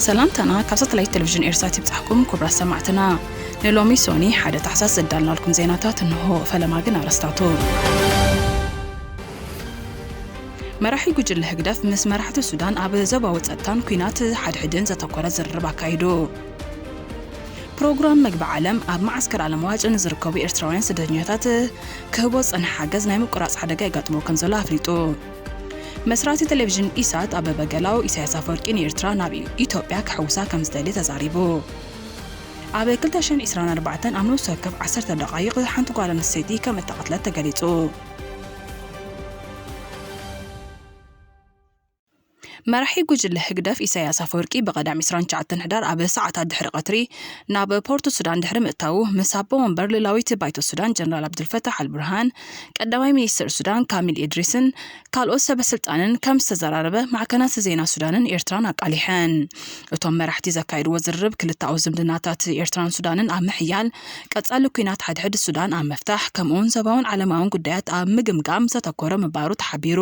ሰላምታና ካብ ሳተላይት ቴሌቪዥን ኤርትራ ይብጻሕኩም ክቡራት ሰማዕትና። ንሎሚ ሶኒ ሓደ ታሕሳስ ዘዳልናልኩም ዜናታት እንሆ። ፈለማ ግን ኣርእስታቱ። መራሒ ጉጅለ ህግደፍ ምስ መራሕቲ ሱዳን ኣብ ዞባዊ ጸጥታን ኲናት ሓድሕድን ዘተኮረ ዝርርብ ኣካይዱ። ፕሮግራም መግቢ ዓለም ኣብ መዓስከር ኣለምዋጭ ንዝርከቡ ኤርትራውያን ስደተኛታት ክህቦ ዝጸንሐ ሓገዝ ናይ ምቁራጽ ሓደጋ የጋጥሞ ከም ዘሎ ኣፍሊጡ። መስራቲ ቴሌቪዥን ኢሳት ኣበበ ገላው፣ ኢሳያስ ኣፈወርቂ ንኤርትራ ናብ ኢትዮጵያ ክሕውሳ ከም ዝደሊ ተዛሪቡ። ኣብ ክልተ ሽሕን ዕስራን ኣርባዕተን ኣብ ነፍሲ ወከፍ ዓሰርተ ደቓይቕ ሓንቲ ጓል ኣንስተይቲ ከም እተቐትለት ተገሊጹ። መራሒ ጉጅለ ህግደፍ ኢሳያስ ኣፈወርቂ ብቐዳም ዕስራን ትሽዓተን ሕዳር ኣብ ሰዓታት ድሕሪ ቀትሪ ናብ ፖርት ሱዳን ድሕሪ ምእታዉ፣ ምስ ኣቦ ወንበር ልእላዊት ባይቶ ሱዳን ጀነራል ዓብዱልፈታሕ ኣልቡርሃን፣ ቀዳማይ ሚኒስትር ሱዳን ካሚል ኢድሪስን ካልኦት ሰበ ስልጣንን ከም ዝተዘራረበ ማዕከናት ዜና ሱዳንን ኤርትራን ኣቃሊሐን። እቶም መራሕቲ ዘካየድዎ ዝርርብ ክልተኣዊ ዝምድናታት ኤርትራን ሱዳንን ኣብ ምሕያል፣ ቀጻሊ ኲናት ሓድሕድ ሱዳን ኣብ ምፍታሕ፣ ከምኡውን ዞባውን ዓለማውን ጉዳያት ኣብ ምግምጋም ዘተኮረ ምንባሩ ተሓቢሩ።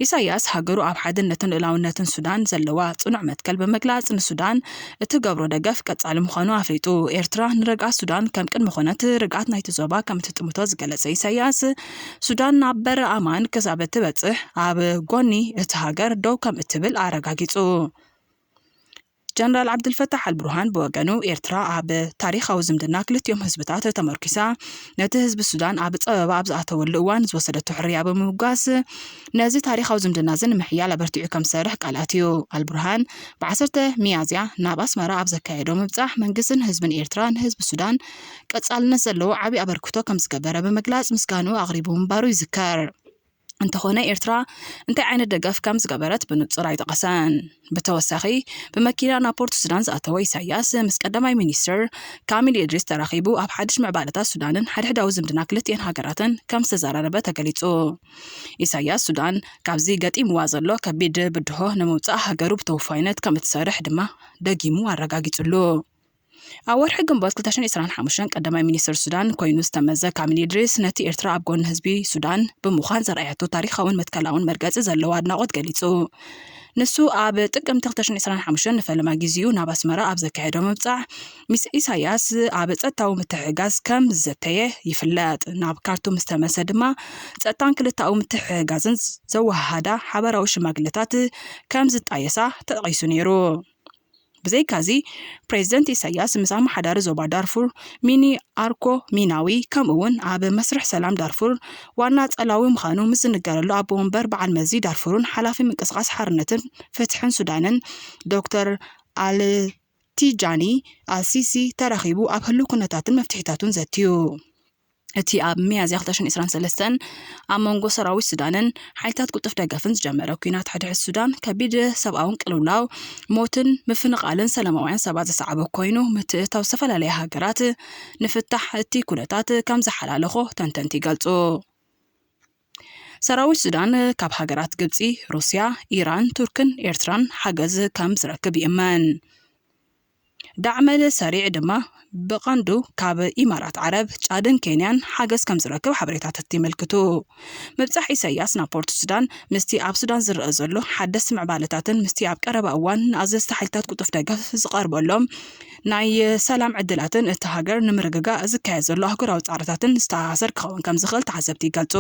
ኢሳያስ ሃገሩ ኣብ ሓድነትን ልኡላውነትን ሱዳን ዘለዋ ጽኑዕ መትከል ብምግላጽ፣ ንሱዳን እትገብሮ ደገፍ ቀጻሊ ምዃኑ ኣፍሊጡ። ኤርትራ ንረግኣት ሱዳን ከም ቅድመ ኩነት ርግኣት ናይቲ ዞባ ከም እትጥምቶ ዝገለጸ ኢሳያስ፣ ሱዳን ናብ በር ኣማን ክሳብ እትበጽሕ ኣብ ጎኒ እቲ ሃገር ደው ከም እትብል ኣረጋጊጹ። ጀነራል ዓብዱልፈታሕ ኣልቡርሃን ብወገኑ፣ ኤርትራ ኣብ ታሪኻዊ ዝምድና ክልቲኦም ህዝብታት ተመርኪሳ፣ ነቲ ህዝቢ ሱዳን ኣብ ጸበባ ኣብ ዝኣተወሉ እዋን ዝወሰደቶ ሕርያ ብምውጋስ፣ ነዚ ታሪኻዊ ዝምድና እዚ ንምሕያል ኣበርቲዑ ከም ዝሰርሕ ቃል ኣትዩ። ኣልቡርሃን ብዓሰርተ ሚያዝያ ናብ ኣስመራ ኣብ ዘካየዶ ምብጻሕ፣ መንግስትን ህዝብን ኤርትራ ንህዝቢ ሱዳን ቀጻልነት ዘለዎ ዓቢ ኣበርክቶ ከም ዝገበረ ብምግላጽ ምስጋንኡ ኣቕሪቡ ምንባሩ ይዝከር። እንተኾነ፣ ኤርትራ እንታይ ዓይነት ደገፍ ከም ዝገበረት ብንጹር ኣይጠቐሰን። ብተወሳኺ፣ ብመኪና ናብ ፖርት ሱዳን ዝኣተወ ኢሳያስ፣ ምስ ቀዳማይ ሚኒስትር ካሚል ኢድሪስ ተራኺቡ፣ ኣብ ሓድሽ ምዕባለታት ሱዳንን ሓድሕዳዊ ዝምድና ክልቲኤን ሃገራትን ከም ዝተዘራረበ ተገሊጹ። ኢሳያስ፣ ሱዳን ካብዚ ገጢምዋ ዘሎ ከቢድ ብድሆ ንምውጻእ ሃገሩ ብተወፋይነት ከም እትሰርሕ ድማ ደጊሙ ኣረጋጊጹሉ። ኣብ ወርሒ ግንቦት ክልተ ሽሕን ዕስራን ሓሙሽተን ቀዳማይ ሚኒስትር ሱዳን ኮይኑ ዝተመዘ ካሚል ኢድሪስ፣ ነቲ ኤርትራ ኣብ ጎኒ ህዝቢ ሱዳን ብምዃን ዘርኣያቶ ታሪኻውን መትከላውን መርገጺ ዘለዎ ኣድናቖት ገሊጹ። ንሱ ኣብ ጥቅምቲ ክልተ ሽሕን ዕስራን ሓሙሽተን ንፈለማ ግዜኡ ናብ ኣስመራ ኣብ ዘካየዶ ምብጻሕ፣ ምስ ኢሳያስ ኣብ ጸጥታዊ ምትሕግጋዝ ከም ዝዘተየ ይፍለጥ። ናብ ካርቱም ዝተመሰ ድማ ጸጥታን ክልተኣዊ ምትሕግጋዝን ዘወሃሃዳ ሓበራዊ ሽማግለታት ከም ዝጣየሳ ተጠቒሱ ነይሩ። ብዘይካዚ፣ ፕሬዚደንት ኢሳያስ ምስ ኣመሓዳሪ ዞባ ዳርፉር ሚኒ ኣርኮ ሚናዊ፣ ከምኡ እውን ኣብ መስርሕ ሰላም ዳርፉር ዋና ጸላዊ ምዃኑ ምስ ዝንገረሉ ኣቦ ወንበር በዓል መዚ ዳርፉርን ሓላፊ ምንቅስቓስ ሓርነትን ፍትሕን ሱዳንን ዶክተር ኣልቲጃኒ ኣልሲሲ ተራኺቡ ኣብ ህሉው ኩነታትን መፍትሒታቱን ዘትዩ። እቲ ኣብ ሚያዝያ ክልተ ሽሕን ዕስራን ሰለስተን ኣብ መንጎ ሰራዊት ሱዳንን ሓይልታት ቅልጡፍ ደገፍን ዝጀመረ ኲናት ሕድሕድ ሱዳን፣ ከቢድ ሰብኣውን ቅልውላው፣ ሞትን ምፍንቓልን ሰላማውያን ሰባት ዘሰዓበ ኮይኑ፣ ምትእትታው ዝተፈላለያ ሃገራት ንፍታሕ እቲ ኩነታት ከም ዝሓላለኾ ተንተንቲ ይገልጹ። ሰራዊት ሱዳን ካብ ሃገራት ግብጺ፣ ሩስያ፣ ኢራን፣ ቱርክን ኤርትራን ሓገዝ ከም ዝረክብ ይእመን። ዳዕመል ሰሪዕ ድማ ብቐንዱ ካብ ኢማራት ዓረብ፣ ጫድን ኬንያን ሓገዝ ከም ዝረክብ ሓበሬታታት የመልክቱ። ምብጻሕ ኢሳያስ ናብ ፖርት ሱዳን፣ ምስቲ ኣብ ሱዳን ዝረኣ ዘሎ ሓደስቲ ምዕባለታትን ምስቲ ኣብ ቀረባ እዋን ንኣዘዝቲ ሓይልታት ቅልጡፍ ደገፍ ዝቐርበሎም ናይ ሰላም ዕድላትን፣ እቲ ሃገር ንምርግጋእ ዝካየድ ዘሎ ኣህጉራዊ ጻዕርታትን ዝተኣሳሰር ክኸውን ከም ዝኽእል ተሓሰብቲ ይገልጹ።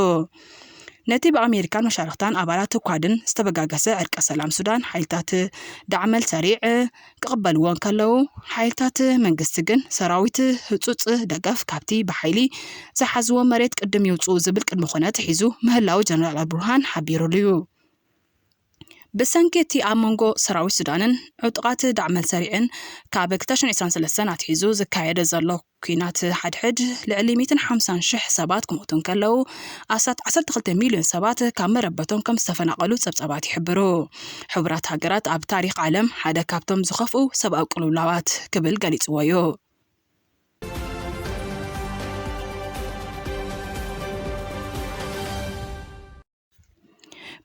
ነቲ ብኣሜሪካን መሻርኽታን ኣባላት ኳድን ዝተበጋገሰ ዕርቀ ሰላም ሱዳን፣ ሓይልታት ዳዕመል ሰሪዕ ክቕበልዎ እንከለዉ፣ ሓይልታት መንግስቲ ግን ሰራዊት ህጹጽ ደገፍ ካብቲ ብሓይሊ ዝሓዝዎ መሬት ቅድም ይውጽኡ ዝብል ቅድመ ኩነት ሒዙ ምህላዉ ጀነራል ኣልቡርሃን ሓቢሩሉ እዩ። ብሰንኪ እቲ ኣብ መንጎ ሰራዊት ሱዳንን ዕጡቓት ዳዕመል ሰሪዕን ካብ ክልተ ሽሕን ዕስራን ሰለስተን ኣትሒዙ ዝካየደ ዘሎ ኲናት ሓድሕድ፣ ልዕሊ ሚእትን ሓምሳን ሽሕ ሰባት ክሞቱ እንከለዉ፣ ኣስታት ዓሰርተ ክልተ ሚልዮን ሰባት ካብ መረበቶም ከም ዝተፈናቐሉ ጸብጻባት ይሕብሩ። ሕቡራት ሃገራት ኣብ ታሪኽ ዓለም ሓደ ካብቶም ዝኸፍኡ ሰብኣዊ ቅልውላዋት ክብል ገሊጽዎ እዩ።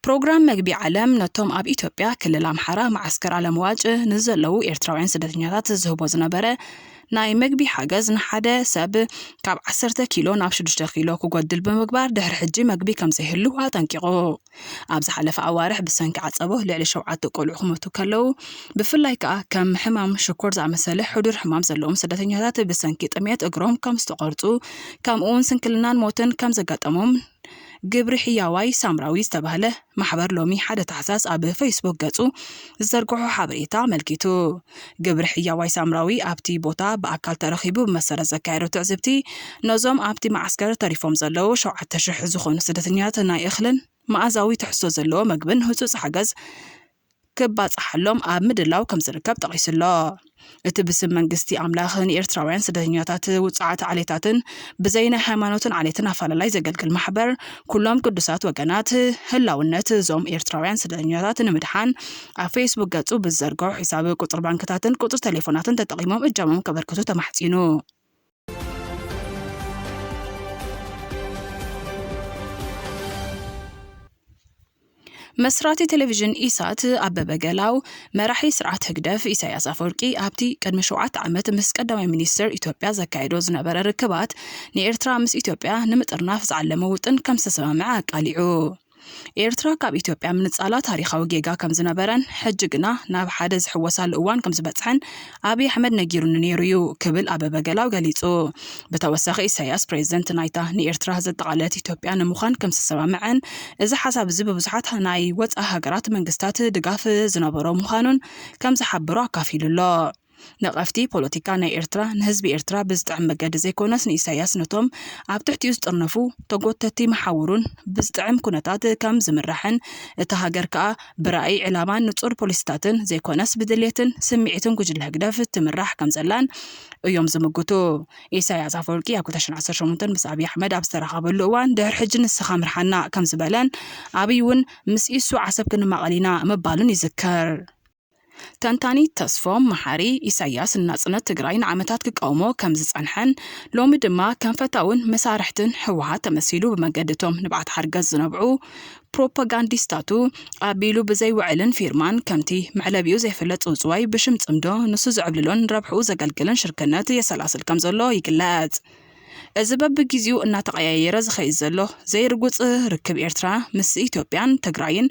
ፕሮግራም መግቢ ዓለም ነቶም ኣብ ኢትዮጵያ ክልል ኣምሓራ መዓስከር ኣለምዋጭ ንዘለዉ ኤርትራውያን ስደተኛታት ዝህቦ ዝነበረ ናይ መግቢ ሓገዝ ንሓደ ሰብ ካብ ዓሰርተ ኪሎ ናብ ሽዱሽተ ኪሎ ክጎድል ብምግባር ድሕሪ ሕጂ መግቢ ከም ዘይህሉ ኣጠንቂቑ። ኣብ ዝሓለፈ ኣዋርሕ ብሰንኪ ዓጸቦ ልዕሊ ሸውዓተ ቆልዑ ክሞቱ ከለዉ፣ ብፍላይ ከኣ ከም ሕማም ሽኮር ዝኣመሰለ ሕዱር ሕማም ዘለዎም ስደተኛታት ብሰንኪ ጥሜት እግሮም ከም ዝተቖርጹ፣ ከምኡ እውን ስንክልናን ሞትን ከም ዘጋጠሞም ግብሪ ሕያዋይ ሳምራዊ ዝተባህለ ማሕበር ሎሚ ሓደ ታሕሳስ ኣብ ፌስቡክ ገጹ ዝዘርግሖ ሓበሬታ ኣመልኪቱ። ግብሪ ሕያዋይ ሳምራዊ ኣብቲ ቦታ ብኣካል ተረኺቡ ብመሰረት ዘካየዶ ትዕዝብቲ፣ ነዞም ኣብቲ መዓስከር ተሪፎም ዘለዉ ሸውዓተ ሽሕ ዝኾኑ ስደተኛታት ናይ እኽልን መኣዛዊ ትሕዝቶ ዘለዎ መግብን ህጹጽ ሓገዝ ክባጻሓሎም ኣብ ምድላው ከም ዝርከብ ጠቒሱ ኣሎ። እቲ ብስም መንግስቲ ኣምላኽ ንኤርትራውያን ስደተኛታት ውጹዓት ዓሌታትን ብዘይ ናይ ሃይማኖትን ዓሌትን ኣፈላላይ ዘገልግል ማሕበር፣ ኩሎም ቅዱሳት ወገናት ህላውነት እዞም ኤርትራውያን ስደተኛታት ንምድሓን ኣብ ፌስቡክ ገጹ ብዝዘርግሖ ሒሳብ ቁጽሪ ባንክታትን ቁጽሪ ቴሌፎናትን ተጠቒሞም እጃሞም ከበርክቱ ተማሕጺኑ። መስራቲ ቴሌቪዥን ኢሳት ኣበበ ገላው፣ መራሒ ስርዓት ህግደፍ ኢሳያስ ኣፈወርቂ ኣብቲ ቅድሚ ሸውዓተ ዓመት ምስ ቀዳማይ ሚኒስትር ኢትዮጵያ ዘካየዶ ዝነበረ ርክባት፣ ንኤርትራ ምስ ኢትዮጵያ ንምጥርናፍ ዝዓለመ ውጥን ከም ዝተሰማምዐ ኣቃሊዑ። ኤርትራ ካብ ኢትዮጵያ ምንጻላ ታሪኻዊ ጌጋ ከም ዝነበረን፣ ሕጂ ግና ናብ ሓደ ዝሕወሳሉ እዋን ከም ዝበጽሐን ኣብይ ኣሕመድ ነጊሩኒ ነይሩ እዩ ክብል ኣበበ ገላው ገሊጹ። ብተወሳኺ ኢሳያስ ፕሬዝደንት ናይታ ንኤርትራ ዘጠቓለለት ኢትዮጵያ ንምዃን ከም ዝተሰማምዐን፣ እዚ ሓሳብ እዚ ብብዙሓት ናይ ወጻኢ ሃገራት መንግስታት ድጋፍ ዝነበሮ ምዃኑን ከም ዝሓበሩ ኣካፊሉ ኣሎ። ነቐፍቲ ፖለቲካ ናይ ኤርትራ ንህዝቢ ኤርትራ ብዝጥዕም መገዲ ዘይኮነስ ንኢሳያስ ነቶም ኣብ ትሕቲኡ ዝጥርነፉ ተጎተቲ መሓውሩን ብዝጥዕም ኩነታት ከም ዝምራሕን እታ ሃገር ከኣ ብራእይ ዕላማን ንጹር ፖሊሲታትን ዘይኮነስ ብድልየትን ስምዒትን ጉጅለ ህግደፍ ትምራሕ ከም ዘላን እዮም ዝምጉቱ። ኢሳያስ ኣፈወርቂ ኣብ ክልተ ሽሕን ዓሰርተ ሸሞንተን ምስ ኣብይ ኣሕመድ ኣብ ዝተራኸበሉ እዋን ድሕሪ ሕጂ ንስኻ ምርሓና ከም ዝበለን ኣብይ እውን ምስ ኢሱ ዓሰብ ክንማቐል ኢና ምባሉን ይዝከር። ተንታኒ ተስፎም መሓሪ፣ ኢሳያስ ንናጽነት ትግራይ ንዓመታት ክቃወሞ ከም ዝጸንሐን ሎሚ ድማ ከም ፈታውን መሳርሕትን ህወሓት ተመሲሉ ብመገዲ እቶም ንብዓት ሓርገጽ ዝነብዑ ፕሮፓጋንዲስታቱ ኣቢሉ ብዘይ ውዕልን ፊርማን ከምቲ መዕለቢኡ ዘይፍለጥ ጽውጽዋይ ብሽም ጽምዶ ንሱ ዝዕብልሎን ረብሕኡ ዘገልግልን ሽርክነት የሰላስል ከም ዘሎ ይግለጽ። እዚ በብግዜኡ እናተቐያየረ ዝኸይድ ዘሎ ዘይርጉጽ ርክብ ኤርትራ ምስ ኢትዮጵያን ትግራይን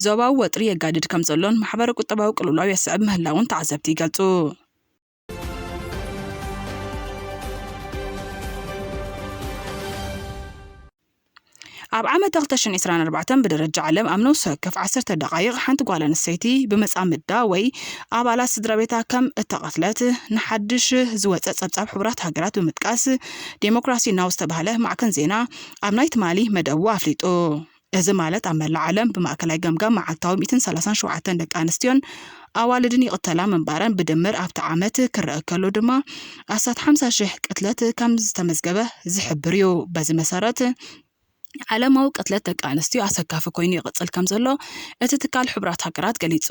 ዞባዊ ወጥሪ የጋድድ ከም ዘሎን ማሕበረ ቁጠባዊ ቅልውላው የስዕብ ምህላውን ተዓዘብቲ ይገልጹ። ኣብ ዓመት ክልተ ሽሕን ዕስራን ኣርባዕተን ብደረጃ ዓለም ኣብ ነፍሲ ወከፍ ዓሰርተ ደቓይቕ ሓንቲ ጓል ኣንስተይቲ ብመጻምዳ ወይ ኣባላት ስድራ ቤታ ከም እተቐትለት ንሓድሽ ዝወጸ ጸብጻብ ሕቡራት ሃገራት ብምጥቃስ ዴሞክራሲ ናው ዝተባህለ ማዕከን ዜና ኣብ ናይ ትማሊ መደቡ ኣፍሊጡ። እዚ ማለት ኣብ መላእ ዓለም ብማእከላይ ገምጋም መዓልታዊ ሚእትን ሰላሳን ሸውዓተን ደቂ ኣንስትዮን ኣዋልድን ይቕተላ ምንባረን ብድምር ኣብቲ ዓመት ክረአ ከሎ ድማ ኣስታት ሓምሳ ሽሕ ቅትለት ከም ዝተመዝገበ ዝሕብር እዩ። በዚ መሰረት ዓለማዊ ቅትለት ደቂ ኣንስትዮ ኣሰካፊ ኮይኑ ይቕጽል ከም ዘሎ እቲ ትካል ሕቡራት ሃገራት ገሊጹ።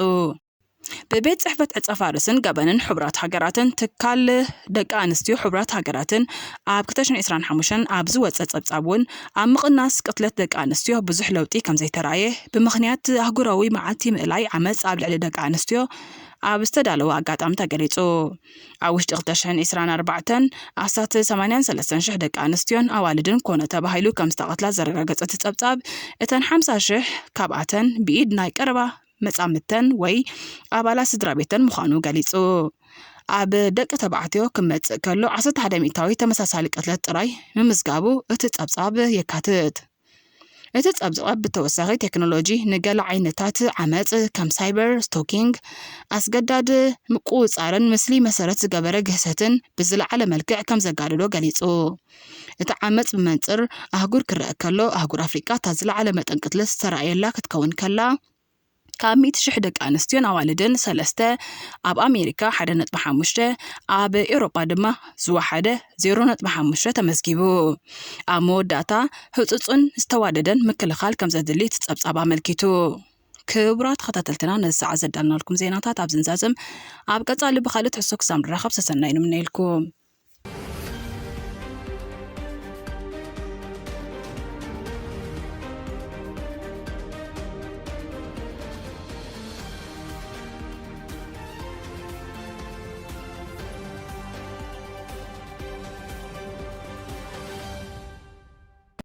ብቤት ጽሕፈት ዕጸ ፋርስን ገበንን ሕቡራት ሃገራትን ትካል ደቂ ኣንስትዮ ሕቡራት ሃገራትን ኣብ ክልተ ሽሕን ዕስራን ሓሙሽተን ኣብ ዝወጸ ጸብጻብ እውን ኣብ ምቕናስ ቅትለት ደቂ ኣንስትዮ ብዙሕ ለውጢ ከም ዘይተራእየ ብምኽንያት ኣህጉራዊ መዓልቲ ምእላይ ዓመጽ ኣብ ልዕሊ ደቂ ኣንስትዮ ኣብ ዝተዳለወ ኣጋጣሚ ተገሊጹ። ኣብ ውሽጢ ክልተ ሽሕን ዕስራን ኣርባዕተን ኣስታት ሰማንያን ሰለስተን ሽሕ ደቂ ኣንስትዮን ኣዋልድን ኮነ ተባሂሉ ከም ዝተቐትላ ዘረጋገጸ እቲ ጸብጻብ፣ እተን ሓምሳ ሽሕ ካብኣተን ብኢድ ናይ ቀረባ መጻምድተን ወይ ኣባላት ስድራ ቤተን ምዃኑ ገሊጹ። ኣብ ደቂ ተባዕትዮ ክመጽእ ከሎ ዓሰርተ ሓደ ሚእታዊ ተመሳሳሊ ቅትለት ጥራይ ምምዝጋቡ እቲ ጸብጻብ የካትት። እቲ ጸብጻብ ብተወሳኺ ቴክኖሎጂ ንገለ ዓይነታት ዓመጽ ከም ሳይበር ስቶኪንግ፣ ኣስገዳድ ምቁጽጻርን ምስሊ መሰረት ዝገበረ ግህሰትን ብዝለዓለ መልክዕ ከም ዘጋድዶ ገሊጹ። እቲ ዓመጽ ብመንጽር ኣህጉር ክረአ ከሎ ኣህጉር ኣፍሪቃ እታ ዝለዓለ መጠን ቅትለት ዝተራእየላ ክትከውን ከላ ካብ ሚእቲ ሽሕ ደቂ ኣንስትዮን ኣዋልድን ሰለስተ፣ ኣብ ኣሜሪካ ሓደ ነጥቢ ሓሙሽተ፣ ኣብ ኤውሮጳ ድማ ዝወሓደ ዜሮ ነጥቢ ሓሙሽተ ተመዝጊቡ። ኣብ መወዳእታ ህጹጽን ዝተዋደደን ምክልኻል ከም ዘድሊ እቲ ጸብጻብ ኣመልኪቱ። ክቡራት ተኸታተልትና ነዚ ሰዓት ዘዳልናልኩም ዜናታት ኣብ ዝንዛዝም ኣብ ቀጻሊ ብኻልእ ትሕዝቶ ክሳብ ንራኸብ ሰሰናይ ንምነየልኩም።